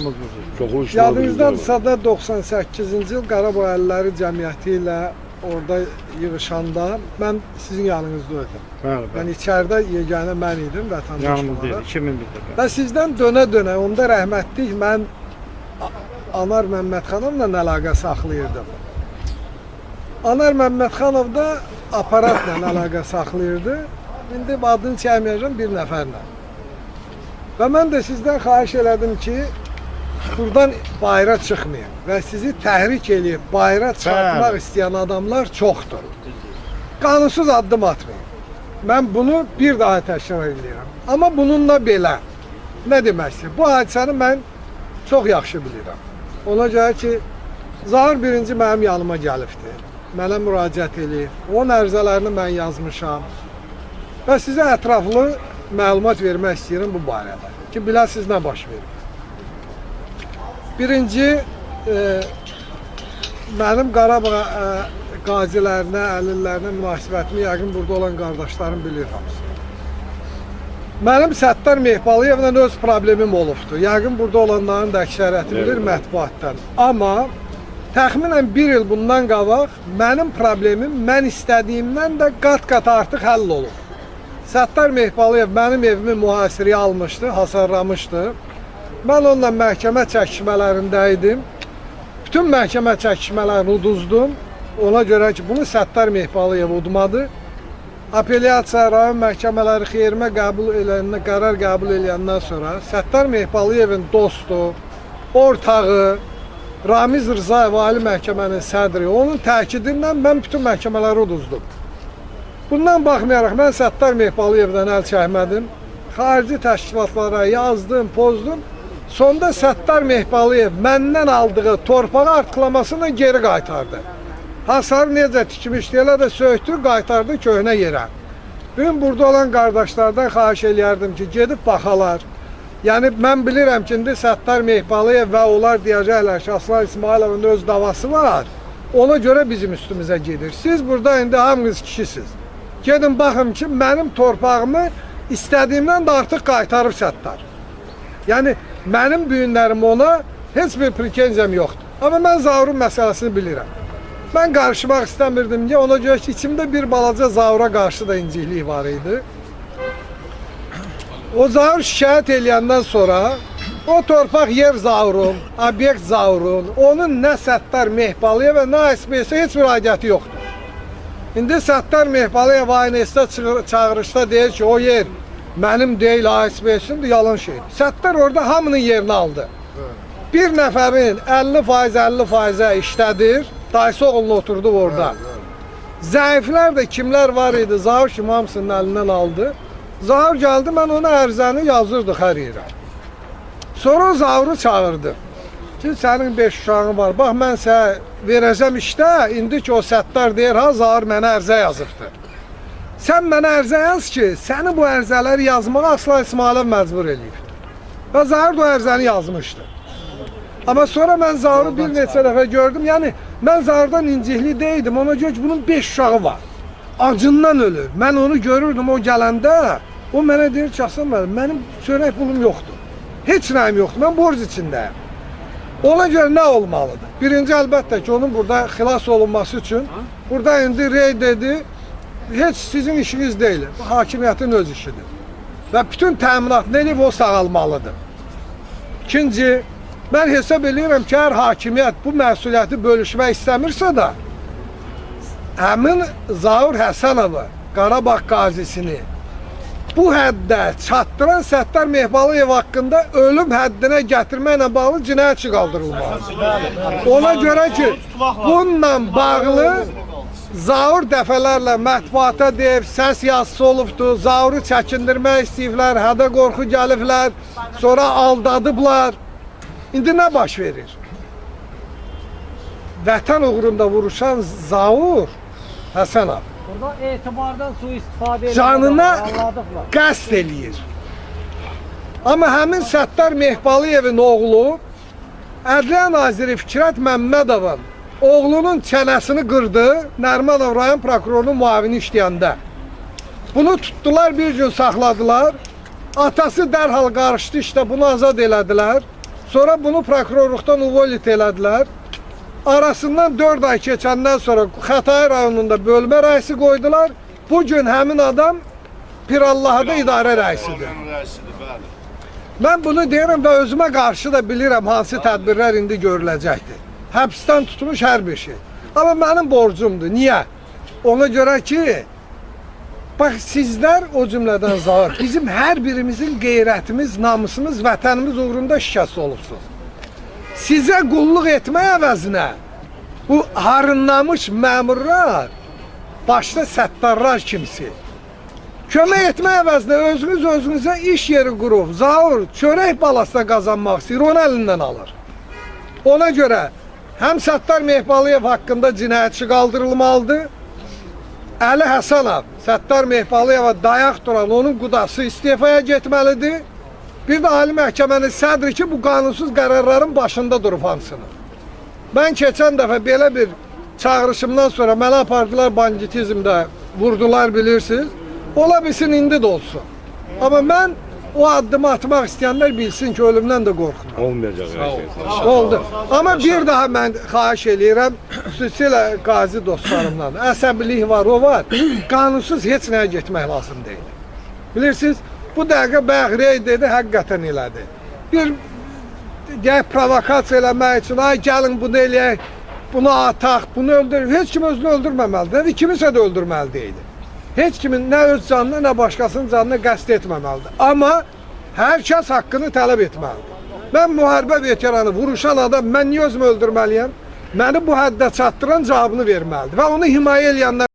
Hamımız burada. Çoxlu işlər Yadınızdadırsa da 98-ci il Qarabağ Əlilləri Cəmiyyəti ilə orada yığışanda mən sizin yanınızda idim. Bəli, bəli. Yəni içəridə yeganə mən idim vətəndaş Yanımızda olaraq. idi 2001-də. Bəli. Və sizdən dönə-dönə onda rəhmətlik mən Anar Məmmədxanovla əlaqə saxlayırdım. Anar Məmmədxanov da aparatla əlaqə saxlayırdı. İndi adını çəkməyəcəm bir nəfərlə. Və mən də sizdən xahiş elədim ki, buradan bayıra çıxmayın və sizi təhrik eləyib bayıra çıxartmaq Bəli. istəyən adamlar çoxdur. Qanunsuz addım atmayın. Mən bunu bir daha təkrar eləyirəm. Amma bununla belə, nə demək istəyir? Bu hadisəni mən çox yaxşı bilirəm. Ona görə ki, Zaur birinci mənim yanıma gəlibdir. Mənə müraciət eləyib. Onun ərizələrini mən yazmışam. Və sizə ətraflı məlumat vermək istəyirəm bu barədə. Ki, biləsiniz nə baş verir. Birinci, mənim Qarabağ qazilərinə, əlillərinə münasibətimi yəqin burada olan qardaşlarım bilir hamısı. Mənim Səttar Mehbalıyevlə öz problemim olubdur. Yəqin burada olanların da əksəriyyəti bilir mətbuatdan. Amma təxminən bir il bundan qabaq mənim problemim mən istədiyimdən də qat-qat artıq həll olub. Səttar Mehbalıyev mənim evimi mühasirəyə almışdı, hasarlamışdı. Mən onunla məhkəmə çəkişmələrində idim. Bütün məhkəmə çəkişmələrini uduzdum. Ona görə ki, bunu Səttar Mehbalıyev udmadı. Apellyasiya rayon məhkəmələri xeyrimə qəbul eləyəndən, qərar qəbul eləyəndən sonra Səttar Mehbalıyevin dostu, ortağı Ramiz Rzayev Ali Məhkəmənin sədri, onun təkidi ilə mən bütün məhkəmələri uduzdum. Bundan baxmayaraq mən Səttar Mehbalıyevdən əl çəkmədim. Xarici təşkilatlara yazdım, pozdum. Sonda Səttar Mehbalıyev məndən aldığı torpağı artıqlamasını geri qaytardı. Hasarı necə tikmişdi, elə də söktü, qaytardı köhnə yerə. Bugün burada olan qardaşlardan xahiş eləyərdim ki, gedib baxalar. Yəni mən bilirəm ki, indi Səttar Mehbalıyev və onlar deyəcəklər ki, Aslan İsmayılovun öz davası var. Ona görə bizim üstümüzə gedir. Siz burada indi hamınız kişisiniz. Gedin baxın ki, mənim torpağımı istədiyimdən də artıq qaytarıb Səttar. Yəni mənim düyünlərim ona heç bir pretenziyam yoxdur. Amma mən Zaurun məsələsini bilirəm. Mən qarışmaq istəmirdim ki, ona görə ki, içimdə bir balaca Zaura qarşı da inciklik var idi. O Zaur şikayət eləyəndən sonra o torpaq yer Zaurun, obyekt Zaurun, onun nə Səttar Mehbalıyev və nə ASBS-ə heç bir aidiyyəti yoxdur. İndi Səttar Mehbalıyev ANS-də çağırışda deyir ki, o yer mənim deyil, ASBS-indir, yalan şeydir. Səttar orada hamının yerini aldı. Bir nəfərin 50% 50%-ə işlədir, dayısı oğlunu oturdu orada. Zəiflər də kimlər var idi, Zaur kimi hamısının əlindən aldı. Zaur gəldi, mən ona ərizəni yazırdıq hər yerə. Sonra Zauru çağırdı. Ki, sənin 5 uşağın var, bax mən sənə verəcəm işdə, indi ki o Səttar deyir, ha Zaur mənə ərizə yazıbdır. Sən mənə ərizə yaz ki, səni bu ərizələri yazmağa Aslan İsmayılov məcbur eləyib. Və Zaur da o ərizəni yazmışdı. Amma sonra mən Zauru bir neçə dəfə gördüm. Yəni mən Zaurdan incikli deyildim. Ona görə ki, bunun 5 uşağı var. Acından ölür. Mən onu görürdüm o gələndə. O mənə deyir ki, Aslan müəllim, mənim çörək pulum yoxdur. Heç nəyim yoxdur. Mən borc içindəyim. Ona görə nə olmalıdır? Birinci, əlbəttə ki, onun burada xilas olunması üçün burada indi rey dedi, heç sizin işiniz deyil. Bu hakimiyyətin öz işidir. Və bütün təminat nə eləyib, o sağalmalıdır. İkinci, mən hesab eləyirəm ki, əgər hakimiyyət bu məsuliyyəti bölüşmək istəmirsə də, həmin Zaur Həsənovu, Qarabağ qazisini bu həddə çatdıran Səttar Mehbalıyev haqqında ölüm həddinə gətirməklə bağlı cinayət işi qaldırılmalıdır. Ona görə ki, bununla bağlı Zaur dəfələrlə mətbuata deyib, səs yazısı olubdur, Zauru çəkindirmək istəyiblər, hədə qorxu gəliblər, sonra aldadıblar. İndi nə baş verir? Vətən uğrunda vuruşan Zaur Həsənov Burada etibardan sui-istifadə edirlər, canına anladıqlar. qəsd eləyir. Amma həmin Səttar Mehbalıyevin oğlu Ədliyyə Naziri Fikrət Məmmədovun oğlunun çənəsini qırdı Nərimanov rayon prokurorunun müavini işləyəndə. Bunu tutdular, bir gün saxladılar. Atası dərhal qarışdı, işte bunu azad elədilər. Sonra bunu prokurorluqdan uvolit elədilər. Arasından 4 ay keçəndən sonra Xətai rayonunda bölmə rəisi qoydular. Bu gün həmin adam Pirallahıda idarə rəisidir. Rəisidir, bəli. Mən bunu deyirəm və özümə qarşı da bilirəm hansı tədbirlər indi görüləcəkdir. Həbsdən tutmuş hər bir şey. Amma mənim borcumdur. Niyə? Ona görə ki, bax sizlər o cümlədən Zaur, bizim hər birimizin qeyrətimiz, namusumuz, vətənimiz uğrunda şikəst olubsunuz. Sizə qulluq etmək əvəzinə bu harınlamış məmurlar, başda səttarlar kimsi, kömək etmək əvəzinə özünüz özünüzə iş yeri qurub, Zaur çörək balasına qazanmaq istəyir, onu əlindən alır. Ona görə həm Səttar Mehbaliyev haqqında cinayət işi qaldırılmalıdır. Əli Həsənov, Səttar Mehbaliyeva dayaq duran onun qudası istefaya getməlidir. Bir də Ali Məhkəmənin sədri ki, bu qanunsuz qərarların başında durub hamısını. Mən keçən dəfə belə bir çağırışımdan sonra məni apardılar banditizmdə, vurdular bilirsiniz. Ola bilsin indi də olsun. Amma mən o addımı atmaq istəyənlər bilsin ki, ölümdən də qorxmuram. Olmayacaq hər şey. Oldu. Amma bir daha mən xahiş eləyirəm, xüsusilə qazi dostlarımdan. Əsəbilik var, o var. Qanunsuz heç nəyə getmək lazım deyil. Bilirsiniz, bu dəqiqə bayaq rey dedi, həqiqətən elədi. Bir deyək provokasiya eləmək üçün, ay gəlin bunu eləyək, bunu ataq, bunu öldürək. Heç kim özünü öldürməməlidir. Nə kimisə də öldürməli deyil. Heç kimin nə öz canına, nə başqasının canına qəsd etməməlidir. Amma hər kəs haqqını tələb etməlidir. Mən müharibə veteranı, vuruşan adam, mən niyə özümü öldürməliyəm? Məni bu həddə çatdıran cavabını verməlidir və onu himayə eləyənlər